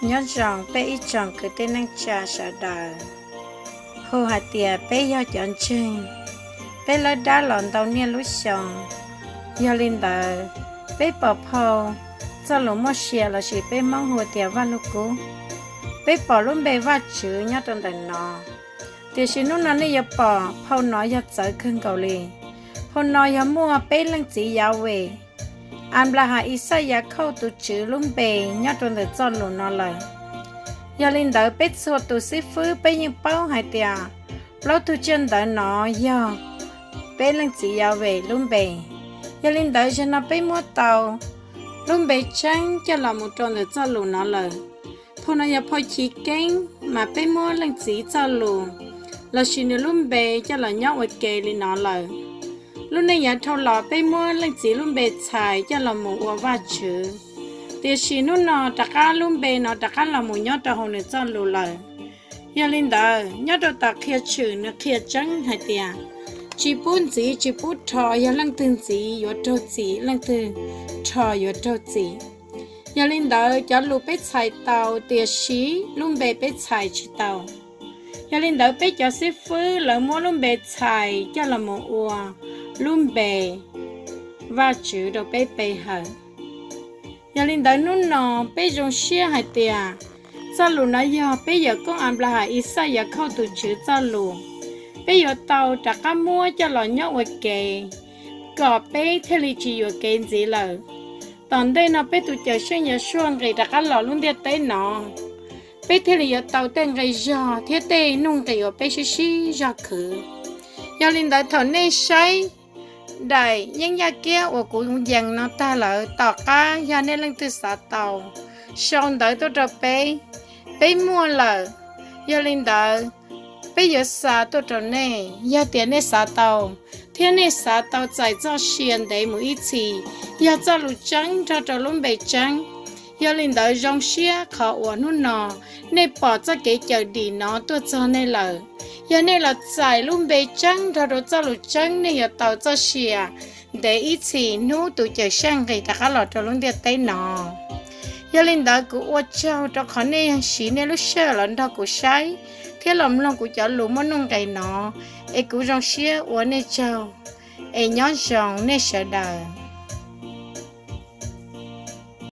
Nyob zoo peb ib tsoom kwv tij neej tsa sawv daws. Hu hais tias peb yog cov ntseeg, peb lawb dab los ntau niaj lub xyoo. Yog li ntawd, peb pom phau Txojlus muaj sia lossis peb Hmoob hu tias Vaj Lug Kub, peb pom lub npe Vajtswv nyob rau ntawm no. Tiam sis hnub no nej yuav pom phau no yog txawv kawg nkaus li. Phau no yog muaj peb leej txiv Yahweh, Anplahas, Ixaj, Yakhauj tus Tswv lub npe nyob rau ntawm Txojlus no lawm. Yog li ntawd peb txhua tus xib fwb peb yeej paub hais tias plaub tug tsiaj ntawv no yog peb leej txiv Yahweh lub npe. Yog li ntawd zaum no peb muab tau lub npe tseeb coj los mus rau ntawm Txojlus no lawm. Phau no yog phau chiv keeb mas peb muab leej txiv Txojlus lossis nws lub npe coj los nyob ua ke li no lawm. Lub neej yav dhau los peb muab leej txiv lub npe txhais coj los mus ua Vajtswv, tiam sis hnub no rov qab lub npe no rov qab los mus nyob rau hauv nws Txojlus lawm. Yog li ntawd nyob rau tom qhia tshwm nws qhia tseeb hais tias tsis pub ntxiv tsis pub rho, yog leej twg ntxiv yuav raug txim, leej twg rho yuav raug txim. Yog li ntawd cov lus peb txhais tau, tiam sis lub npe peb txhais tsis tau. Yog li ntawd peb cov xib fwb lawv muab lub npe txhais coj los mus ua lub npe Vajtswv rau peb pe hawm. Yog li ntawd hnub no peb zoo siab hais tias Txojlus no yog peb yawm koob Anplahas, Ixaj, Yakhauj tus Tswv Txojlus. Peb yuav tau rov qab muab coj los nyob ua ke kom peb thiaj li tsis yuam kev ntxiv lawm. Tom ntej no peb tus Cawmseej Yeshua nqis rov qab los lub ntiaj teb no, peb thiaj li yuav tau tej nqi zog thiab tej nuj nqis uas peb sib sib zog khwv. Yog li ntawd thaum nej saib daim yeeb yaj kiab uas kuv yees no tag lawm, tom qab yog nej leej twg xav tau, sau ntawv tuaj rau peb, peb muaj lawm. Yog li ntawd peb yuav xa tuaj rau nej, yog tias nej xav tau thiab nej xav tau txais txoj sia ntev mus ib txhis, yog Txojlus tseeb nrog rau lub npe tseeb. Yog li ntawd zoo siab qhov uas hnub no nej pom txoj kev cawm dim no tuaj txog nej lawm. Yog nej los txais lub npe tseeb nrog rau Txojlus tseeb, nej yuav tau txoj sia ntev ib txhis hnub tus Cawmseej nqis rov qab los rau lub ntiaj teb no. Yog li ntawd kuv ua tsaug rau qhov nej siv nej lub sij hawm los nrog kuv saib thiab los mloog kuv cov lus muaj nuj nqis no, es kuv zoo siab ua nej tsaug, es nyob zoo nej sawv daws.